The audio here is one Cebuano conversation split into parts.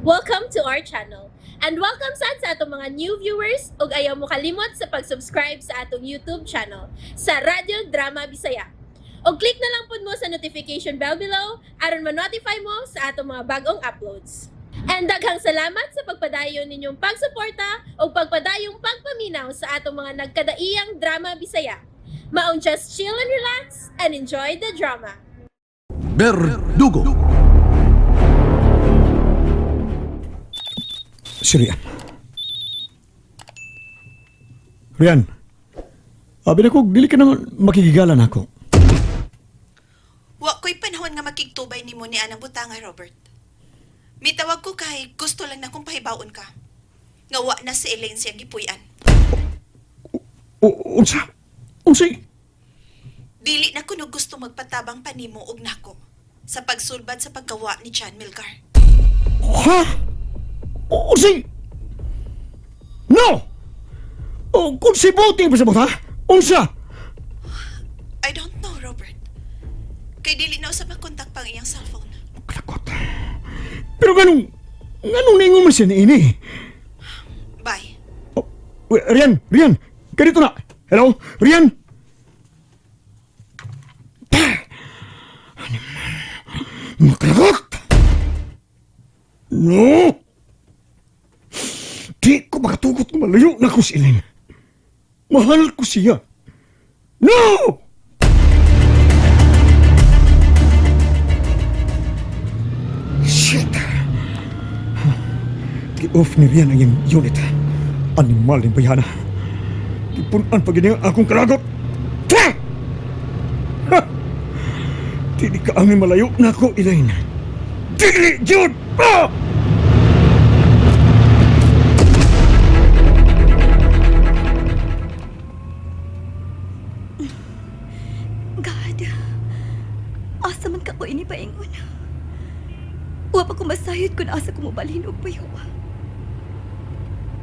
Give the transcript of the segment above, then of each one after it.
Welcome to our channel. And welcome sad sa atong mga new viewers ug ayaw mo kalimot sa pag-subscribe sa atong YouTube channel sa Radyo Drama Bisaya. Og click na lang pud mo sa notification bell below aron ma-notify mo sa atong mga bagong uploads. And daghang salamat sa pagpadayon ninyong pagsuporta ug pagpadayong pagpaminaw sa atong mga nagkadaiyang drama Bisaya. Maong just chill and relax and enjoy the drama. Berdugo. Si Rian. Rian, abi na ko, dili ka naman makigigalan ako. Wa ko'y panahon nga makigtubay nimo ni anang butanga, Robert. Mitawag ko kay gusto lang na kong pahibaon ka. Nga wa na si Elaine siyang gipuy-an. Unsa? Unsay? Dili na kuno gusto magpatabang pa nimo og nako sa pagsulbad sa paggawa ni John Milgar. Ha? Unsay? No! O, kung si Buti pa sa ha? Unsa? I don't know, Robert. Kay dili na usab makontak pang iyang cellphone. Kalakot. Pero ganong ningon man siya ni ini? Bye. Oh, wait, Rian, Rian, ganito na. Hello, Rian? Ano man? Makalakot! No! Di ko makatugot kung malayo na ko si Elaine. Mahal ko siya. No! Shit! Gi-off ni Rian ang iyang unit. Animal ni bayana. Gipunan pa gini ang akong kalagot. Tah! Ha! Dili ka ang malayo na ako, Elaine. Dili, Jude! Ah! God, asa man ka ko ini paingon. Wa pa ko masayod kung asa ko mobalhin og payo.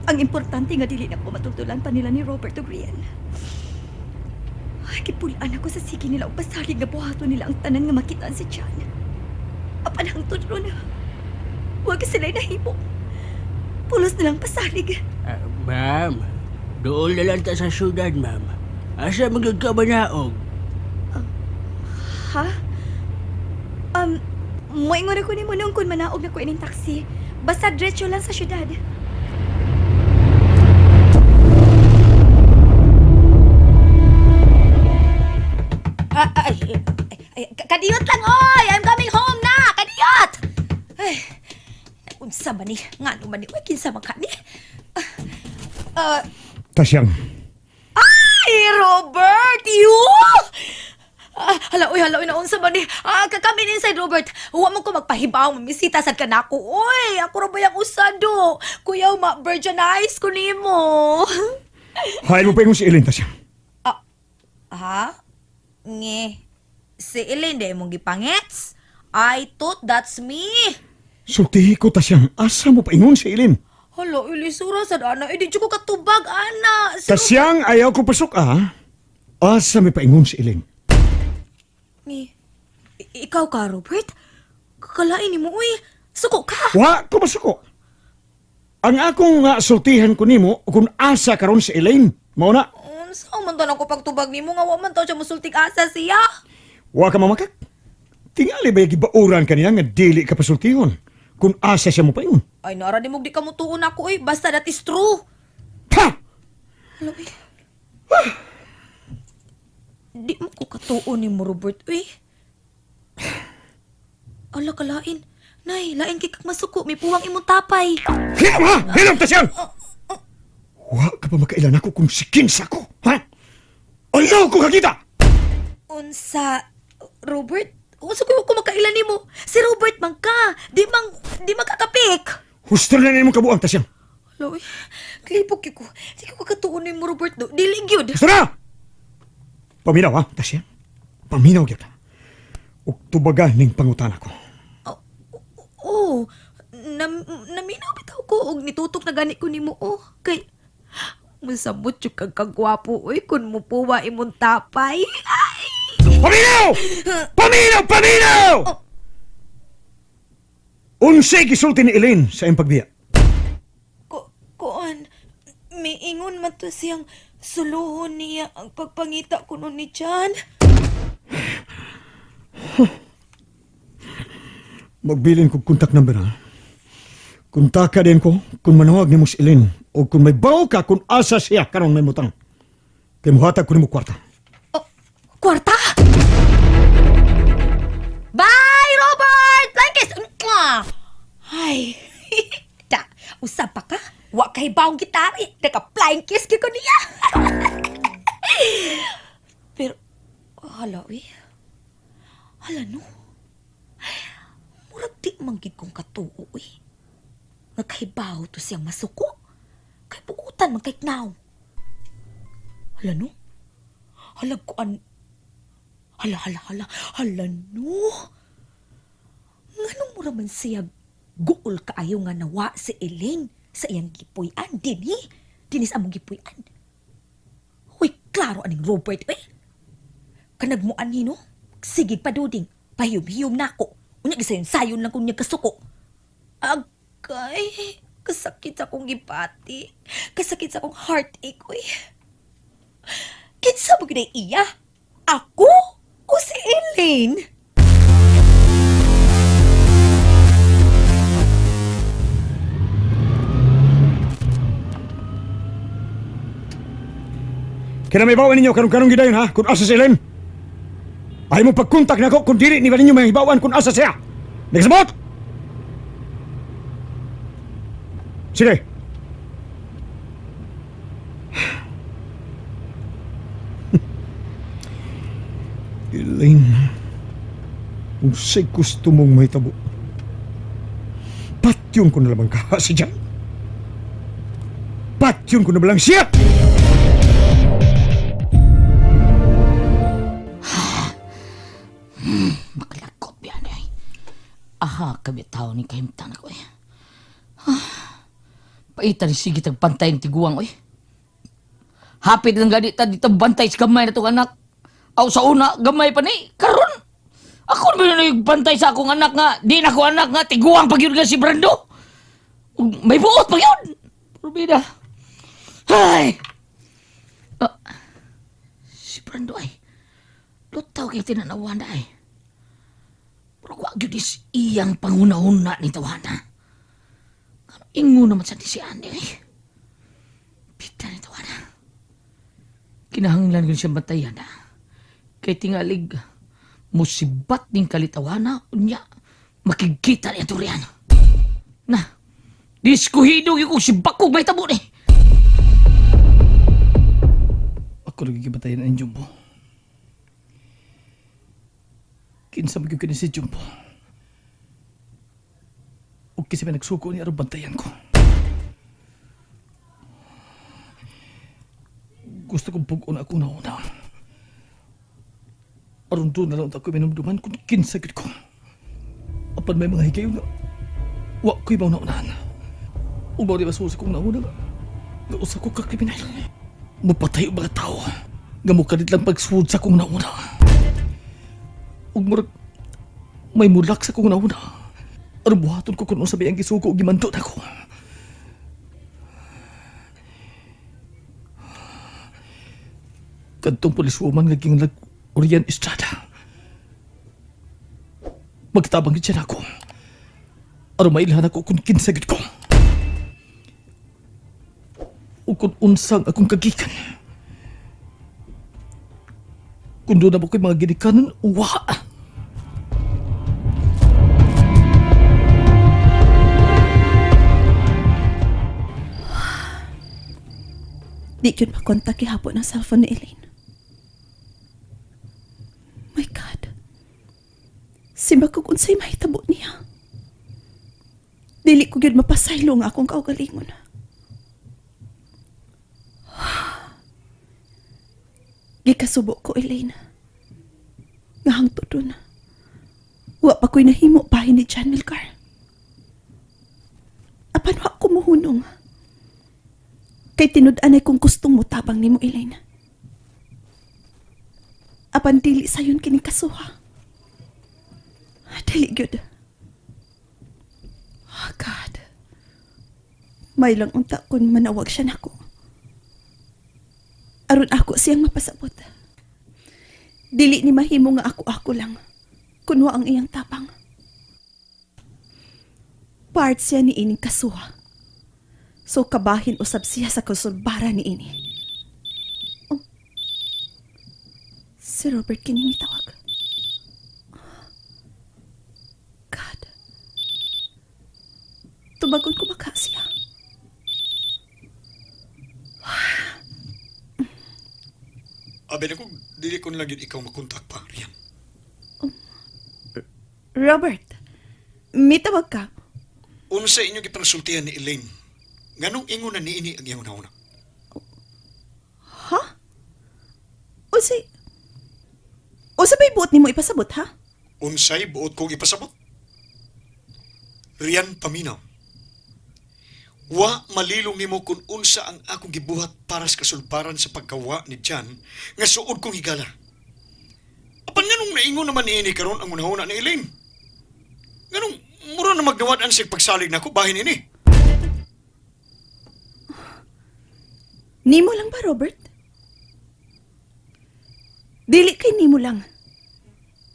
Ang importante nga dili na ko matultulan pa nila ni Robert ug Rian. Ay, gipulaan ako sa sige nila og pasalig na buhaton nila ang tanan nga makitaan si John. Apan hangtod ron, wa ka sila'y nahimo. Pulos na lang pasalig. Ah, ma'am, doon na lang ta sa syudad, ma'am. Asa magyud ka manaog? Ha? Moingon ako nimo nung kun manaog na ko ining taxi. Basta diretso lang sa syudad. Ah, ay, ay, ay, kadiyot lang, oy! I'm coming home na! Kadiyot! Ay, unsa man ni? Ngano man ni? Uy, kinsa man ka ni? Ah, Tasyang, ay, Robert! You! Ah, hala, uy, hala, uy, naunsa man ni? Ah, kakamin inside, Robert. Huwag mo ko magpahibaw, mamisita sad ka na ako. Uy, ako ra ba yung usado? Kuya, ma-virginize ko nimo. hain mo pa ingon si Elaine, Tasyang. Ah, ha? Nge. Si Elaine, di mong gipangets? I thought that's me. Sultihi ko, Tasyang. Asa mo pa ingon si Elaine? Hala, ilisura sa ana. Eh, di ko katubag, ana. Si Tasyang, ayaw ko pasok, ah. Asa may paingon si Elaine? Nge. Ikaw ka, Robert? Kakalain ni mo, uy. Suko ka. Wa ko masuko. Ang akong nga sultihan ko nimo kung asa karon si Elaine. Mao na, Unsa man to ko pagtubag nimo nga wa man to siya musultig asa siya. wa ka mamakak. Tingali ba gibauran kaniya nga dili ka pasultihon kung asa siya mo paingon. Ay, nara di mo di ka mutuon ako, uy. Basta that is true. Ha! Hala, uy. Di mo ko katuon ni mo, Robert, uy. Ala, kalain. Nay, lain kay kag masuko. May puwang imong tapay. Hilom ha! Hilom ta siya! Wa ka pa makailan ako kung sikinsa ko, ha? Ayaw ko kakita! Unsa, Robert? Unsa ko ko makailan nimo? Si Robert man ka. Di man kakapik. Husto na nimo kabuang ta siya. Hala, uy. Klipok ko. Di ko katuon nimo, Robert. Do. Dili gyud. Husto na! Paminaw ha, ta siya. Paminaw gyud. Ug tubaga ning pangutana ko. Oh, oh, naminaw bitaw ko og nitutok na gani ko nimo oh. Kay musamot jud kag kagwapo oy kun mupuwa imong tapay. Ay! Paminaw! Paminaw! Paminaw! Unsay gisulti ni Elaine sa iyang pagbiya? Kuan, miingon man to siyang suluhon niya ang pagpangita kuno ni John. Magbilin kog contact number ha. Kontaka din ko kung manawag nimo si Elaine o kung may bawo ka kung asa siya karon may mutang. Kay muhatag ko nimo kwarta. Oh, kwarta! Bye, Robert! Flying kiss! Mwah! Ay, da, usab pa ka? Wa kay bawng gitari. Naka-flying kiss gyud ko niya. Pero, hala, uy. Hala, no. Murag di man gid kong katuo, uy. Nga kahibaw to siyang masuko. Kay buutan man kay knaw. Hala, no. Hala, kuan. Hala, hala, hala. Hala, no. Nganong mura man siya guol kaayo nga nawa si Elaine sa iyang gipuy-an dinhi. Dinhi sa among gipuy-an. Uy, klaro aning Robert, uy. Kanagmuan ni, no? Sige paduding, pahiyom-hiyom nako. Unya gisayon-sayon lang kung niya kasuko. Agay, kasakit sa akong gipati. Kasakit sa akong heartache, uy. Kinsa mo gyud iya? Ako o si Elaine? Kaya may bawa ninyo karong karong gidayon ha kung asa si Elaine. Ay mo pagkontak nako kung dili ni ba ninyo may hibawan kung asa siya. Nagsabot! Sige. Elaine, kung sa'y gusto mong mahitabo, patyon ko na lamang ka si Jan. Patyon ko na lang siya! Makalakot biyan ay. Aha, kabitaw ni kahimtang ako eh. Ah, Paitan sige tag pantay ng tiguang oy. Hapit lang gani ta dito bantay sa gamay na tong anak. Aw sa una gamay pa ni karon. Ako na ba yung bantay sa akong anak nga di na ko anak nga tiguang pag yun nga si Brando. Ug may buot pag yun. Probida. Ay. Ah, si Brando ay. Lutaw kay tinanawan na ay. Pero wa gyud is iyang panghunahuna ni tawana. Ano ingo naman sa ni si Andy eh. Pita ni tawana. Kinahanglan gyud siya bantayan na. Kay tingalig musibat ning kalitawana unya makigkita niya turian. Na, diskuhido gyud kog si Bakog may tabo ni. Ako lagi gibatayan ang Jumbo. Kinsa man gyud kini si Jumbo. Ug kinsa may nagsuko ni aron bantayan ko. Gusto kong pug-on ako na una. Aron doon na lang ako minumduman kung kinsa gyud ko. Apan may mga higayon nga wa ko'y mauna-unahan. Ug mao di masusi kong nauna nga nga usa ko ka kriminal. Mupatay og mga tao nga mukalit lang pagsuod sa kong nauna. Ug murag may mulak sa kong nauna. Aron buhaton ko kung unsa may ang gisugo ug gimando nako. Kadtong policewoman nga ginglag Orion Estrada. Magtabang gid siya nako. Aron mailhan ako kung kinsa gid ko. Ug kung unsang akong kagikan. Kung doon na ba ko'y mga ginikanan, uwa. Di yun makontak gihapon ang cellphone ni Elaine. My God. Simba kog unsay mahitabo niya. Dili ko gyud mapasaylo ang akong kaugalingon. Gikasubo ko, Elaine. Nga hangtod dun. Wa pa ko'y nahimo bahin ni John Milcar. Apan wa ko muhunong. Kay tinud-anay kung gustong motabang nimo, Elaine. Apan dili sayon kining kasuha. Dili gyud. May lang unta kun manawag siya nako. Aron ako siyang mapasabot. Dili ni mahimo nga ako-ako lang. Kunwa ang iyang tapang. Part siya ni ining kasuha. So kabahin usab siya sa kusulbara ni ini. Oh. Si Robert kining mitawag. God. Tubagon ko baka siya. Abi na ko, dili ko na lang yun ikaw makontak pa, Rian. Robert, mitawag ka. Unsa inyo gipansultihan ni Elaine? Nganong ingon na niini ang iyang nauna? Ha? Unsay... Unsa ba'y buot nimo ipasabot, ha? Unsay buot kong ipasabot? Rian Paminaw. Wa malilong nimo kung unsa ang akong gibuhat para sa kasulbaran sa pagkawa ni Jan nga suod kong higala. Apan nganong naingon naman niini karon ang unahuna ni Elaine? Nganong mura na magdawad-an sig pagsalig nako bahin ini? Nimo lang ba, Robert? Dili kay nimo lang.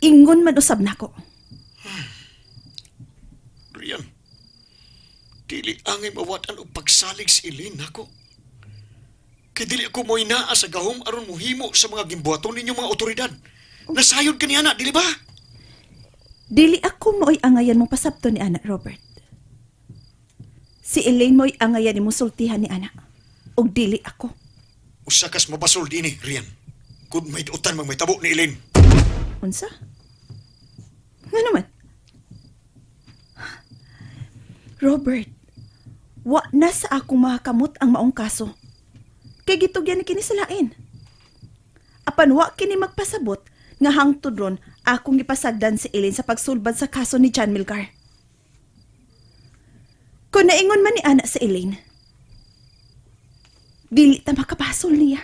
Ingon man usab nako. Rian, dili angay mawat-an og pagsalig si Elaine nako. Kay dili ako mo'y naa sa gahom aron mohimo sa mga gimbuhaton ninyong mga otoridad. Nasayod kaniya na, dili ba? Dili ako mo'y angayan mo pasabto ni Ana, Robert. Si Elaine mo'y angayan nimo sultihan ni Ana. Ug dili ako. Usa kas mabasol dinhi, Rian. Kung may utan mang may tabo ni Elaine. Unsa? Nga naman? Robert, wa na sa akong makamot ang maong kaso. Kay gitugyan ni kini sa lain. Apan wa kini magpasabot nga hangtod ron akong gipasagdan si Elaine sa pagsulbad sa kaso ni John Milgar. Kung naingon man ni Ana sa Elaine, dili ta makabasol niya.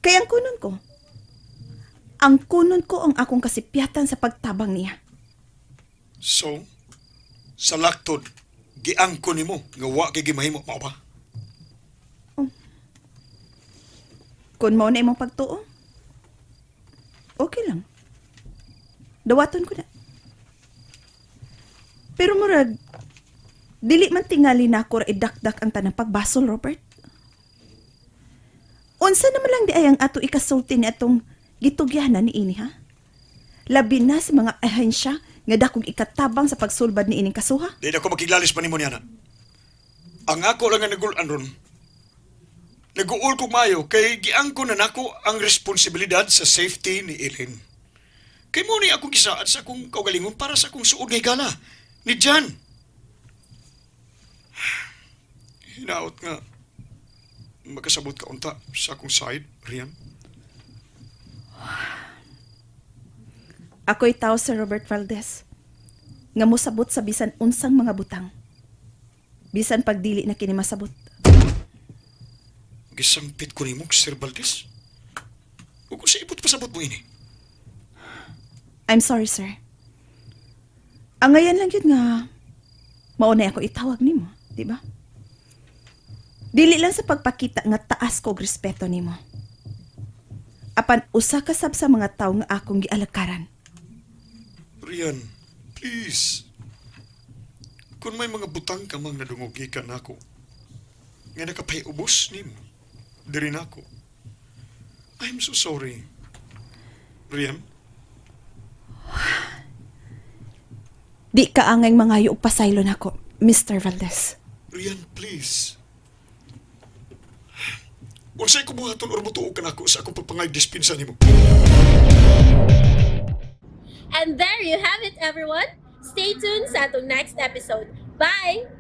Kaya ang kunon ko, ang akong kasipyatan sa pagtabang niya. So, sa laktod, giangko nimo nga wa kay gimahimo mao ba? Kung mao na imong pagtuo, okay lang. Dawaton ko na. Pero murag, dili man tingali na ako ra idakdak ang tanang pagbasol, Robert. Unsa naman lang di ay ang ato ikasulti ni atong gitugyanan ni ini, ha? Labi na sa mga ahensya nga dakong ikatabang sa pagsulbad ni ining kasuha. Di na ko makiglalis pa nimo niya na. Ang ako lang nga nagulan ron. Naguol ko mayo kay giangko na nako ang responsibilidad sa safety ni Elaine. Kay mo ni akong gisaad sa akong kaugalingon para sa akong suod nga higala ni Jan. Hinaot nga makasabot ka unta sa akong side, Rian. Ako'y tao sa Robert Valdez. Nga mosabot sa bisan unsang mga butang. Bisan pagdili na kini masabot. Gisampit ko nimo, Sir Valdez. Ug sa ibot pasabot mo ini. I'm sorry, sir. Ang ngayon lang yun nga, maunay ako itawag nimo, di ba? Dili lang sa pagpakita nga taas ko og respeto nimo. Apan usa ka sab sa mga tawo nga akong gialakaran. Rian, please. Kung may mga butang ka mang nadungog gikan nako, nga nakapahiubos nimo, diri nako. I'm so sorry. Rian, Di ka angay mangayo og pasaylo nako, Mr. Valdez. Rian, please. Unsay ko buhaton or mutuo ka nako sa akong pagpangay dispensa nimo. And there you have it, everyone. Stay tuned sa atong next episode. Bye!